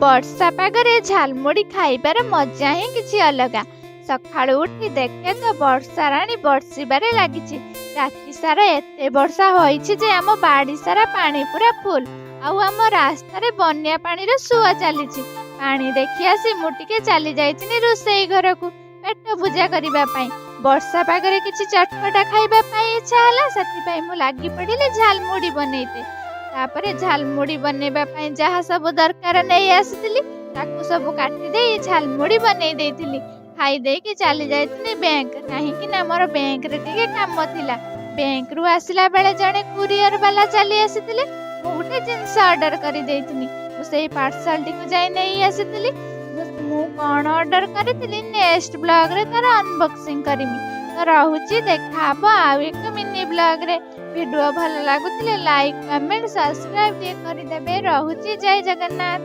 ବର୍ଷା ପାଗରେ ଝାଲମୁଢ଼ି ଖାଇବାର ମଜା ହିଁ କିଛି ଅଲଗା। ସକାଳୁ ଉଠି ଦେଖେ ତ ବର୍ଷା ରାଣୀ ବର୍ଷିବାରେ ଲାଗିଛି। ରାତି ସାରା ଏତେ ବର୍ଷା ହୋଇଛି ଯେ ଆମ ବାଡ଼ି ସାରା ପାଣି ପୁରା ଫୁଲ, ଆଉ ଆମ ରାସ୍ତାରେ ବନ୍ୟା ପାଣିର ସୁଅ ଚାଲିଛି। ପାଣି ଦେଖି ଆସି ମୁଁ ଟିକେ ଚାଲି ଯାଇଥିଲି ରୋଷେଇ ଘରକୁ ପେଟ ପୂଜା କରିବା ପାଇଁ। ବର୍ଷା ପାଗରେ କିଛି ଚଟପଟା ଖାଇବା ପାଇଁ ଇଚ୍ଛା ହେଲା, ସେଥିପାଇଁ ମୁଁ ଲାଗି ପଡ଼ିଲି ଝାଲମୁଢ଼ି ବନେଇତେ। ତାପରେ ଝାଲମୁଢ଼ି ବନେଇବା ପାଇଁ ଯାହା ସବୁ ଦରକାର ନେଇ ଆସିଥିଲି, ତାକୁ ସବୁ କାଟି ଦେଇ ଝାଲମୁଢ଼ି ବନେଇ ଦେଇଥିଲି। ଖାଇ ଦେଇକି ଚାଲି ଯାଇଥିଲି ବ୍ୟାଙ୍କ, କାହିଁକି ନା ମୋର ବ୍ୟାଙ୍କରେ ଟିକେ କାମ ଥିଲା। ବ୍ୟାଙ୍କରୁ ଆସିଲା ବେଳେ ଜଣେ କୁରିଅର ବାଲା ଚାଲି ଆସିଥିଲେ। ମୁଁ ଗୋଟେ ଜିନିଷ ଅର୍ଡର କରିଦେଇଥିଲି, ମୁଁ ସେଇ ପାର୍ସଲଟିକୁ ଯାଇ ନେଇ ଆସିଥିଲି। ମୁଁ କ'ଣ ଅର୍ଡର କରିଥିଲି, ନେକ୍ସଟ ବ୍ଲଗରେ ତାର ଅନବକ୍ସିଂ କରିମି। ତ ରହୁଛି, ଦେଖା ହବ ଆଉ ଏକ ମିନି ବ୍ଲଗରେ। ଭିଡ଼ିଓ ଭଲ ଲାଗୁଥିଲେ ଲାଇକ୍, କମେଣ୍ଟ, ସବସ୍କ୍ରାଇବ ଟିକେ କରିଦେବେ। ରହୁଛି, ଜୟ ଜଗନ୍ନାଥ।